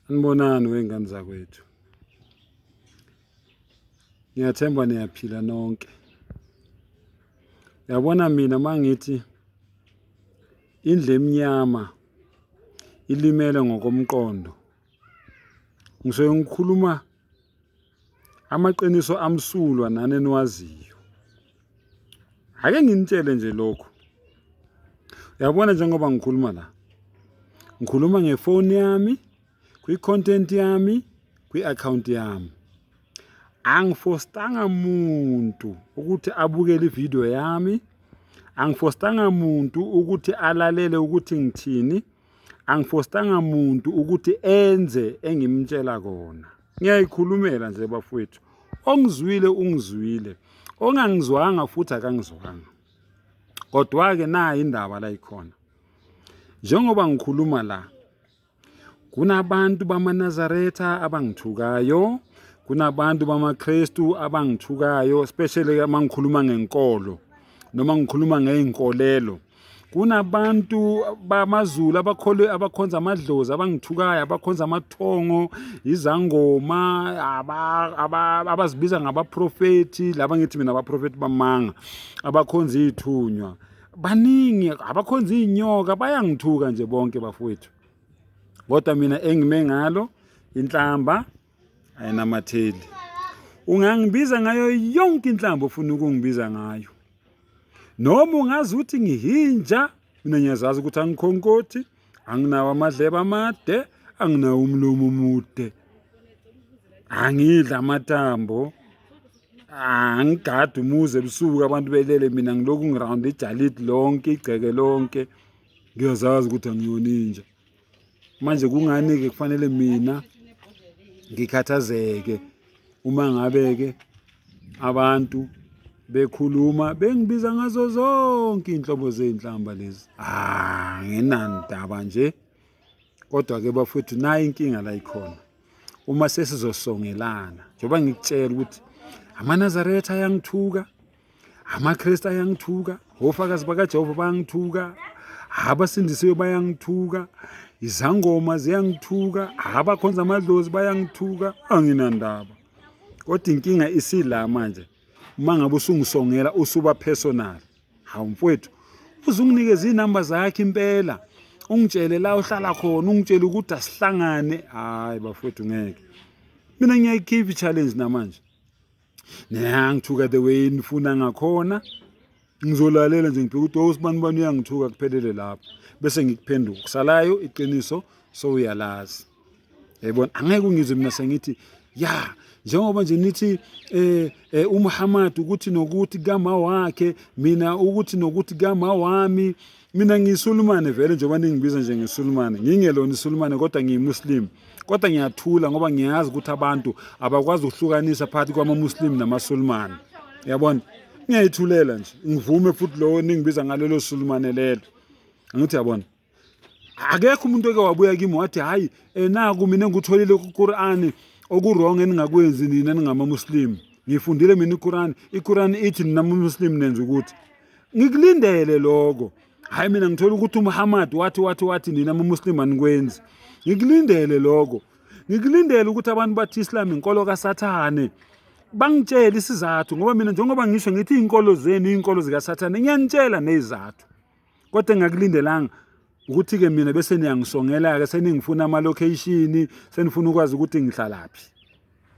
Sanibonani wey'ngane zakwethu. Ngiyathemba niyaphila nonke. Uyabona mina uma ngithi indlu emnyama ilimele ngokomqondo, ngisuke ngikhuluma amaqiniso amsulwa nani eniwaziyo. Ake nginitshele nje lokhu. Uyabona njengoba ngikhuluma la, ngikhuluma ngefoni yami, kwi-content yami, kwi-account yami. Angifostanga muntu ukuthi abukele ividiyo yami, angifostanga muntu ukuthi alalele ukuthi ngithini, angifostanga muntu ukuthi enze engimtshela kona. Ngiyayikhulumela nje bafowethu. Ongizwile ungizwile, ongangizwanga futhi akangizwanga. Kodwa-ke nayi indaba la ikhona. Njengoba ngikhuluma la, kunabantu bamaNazaretha abangithukayo, kunabantu bamaKristu abangithukayo, especially uma ngikhuluma ngenkolo noma ngikhuluma ngey'nkolelo. Kunabantu bamaZulu abakholwe abakhonza amadlozi abangithukayo, abakhonza amathongo, izangoma, abazibiza ngabaprofethi, laba ngithi mina abaprofethi bamanga, abakhonza iy'thunywa. Baningi abakhonza iy'nyoka bayangithuka nje bonke bafowethu. Kodwa mina engime ngalo inhlamba ayinamatheli. Ungangibiza ngayo yonke inhlamba ofuna ukungibiza ngayo. Noma ungazi ukuthi ngihinja, mina ngiyazazi ukuthi angikhonkothi, anginawo amadlebe amade, anginawo umlomo omude. Angidli amathambo, angigadi umuzi ebusuku abantu belele, mina ngilokhu ngirawunda ijalidi lonke, igceke lonke. Ngiyazazi ukuthi angiyona inja. Manje kungani-ke kufanele mina ngikhathazeke uma ngabe-ke abantu bekhuluma bengibiza ngazo zonke iy'nhlobo zey'nhlamba lezi? Ah, nginandaba nje. Kodwa-ke bafowethu, nayi inkinga la ikhona. Uma sesizosongelana, njengoba ngikutshela ukuthi amaNazaretha ayangithuka, amaKristu ayangithuka, ofakazi bakaJehova bayangithuka, abasindisiwe bayangithuka, izangoma ziyangithuka, abakhonza amadlozi bayangithuka, anginandaba. Kodwa inkinga isila manje, uma ngabe usungisongela usuba personal. Hawu mfowethu, uzunginikeza iy'namba zakho impela, ungitshele la uhlala khona, ungitshele ukuthi asihlangane. Hhayi bafowethu, ngeke. Mina ngiyayikhipha i-challenge namanje. Niyangithuka the way nifuna ngakhona, ngizolalela nje ngibheke ukuthi usibani bani uyangithuka, kuphelele lapho, bese ngikuphenduka. Kusalayo iqiniso sowuyalazi. Yayibona, angeke ungizwe mina sengithi ya njengoba nje nithi uMuhammad ukuthi nokuthi kama wakhe, mina ukuthi nokuthi kama wami. Mina ngiyisulumane vele, njengoba ningibiza nje ngesulumane, ngingelona isulumane kodwa ngiyimuslim. Kodwa ngiyathula ngoba ngiyazi ukuthi abantu abakwazi ukuhlukanisa phakathi kwamamuslim namasulumane. Uyabona, ngiyayithulela nje, ngivume futhi lowo ningibiza ngalelo sulumane lelo. Angithi yabona, akekho umuntu oke wabuya kimi wathi hhayi, naku mina engikutholile ku-Qur'ani oku-wrong eningakwenzi nina ningamamuslim. Ngifundile mina iQur'an, iQur'an ithi nina amamuslim nenza ukuthi. Ngikulindele lokho. Hhayi, mina ngithola ukuthi uMuhammad wathi wathi wathi nina amamuslim anikwenzi. Ngikulindele lokho. Ngikulindele ukuthi abantu bathi Islam inkolo kaSathane. Bangitshele isizathu, ngoba mina njengoba ngisho ngithi iy'nkolo zenu iy'nkolo zikaSathane, ngiyanitshela ney'zathu. Kodwa engingakulindelanga ukuthi-ke mina bese niyangisongela-ke, seningifuna ama-location, senifuna ukwazi ukuthi ngihlalaphi.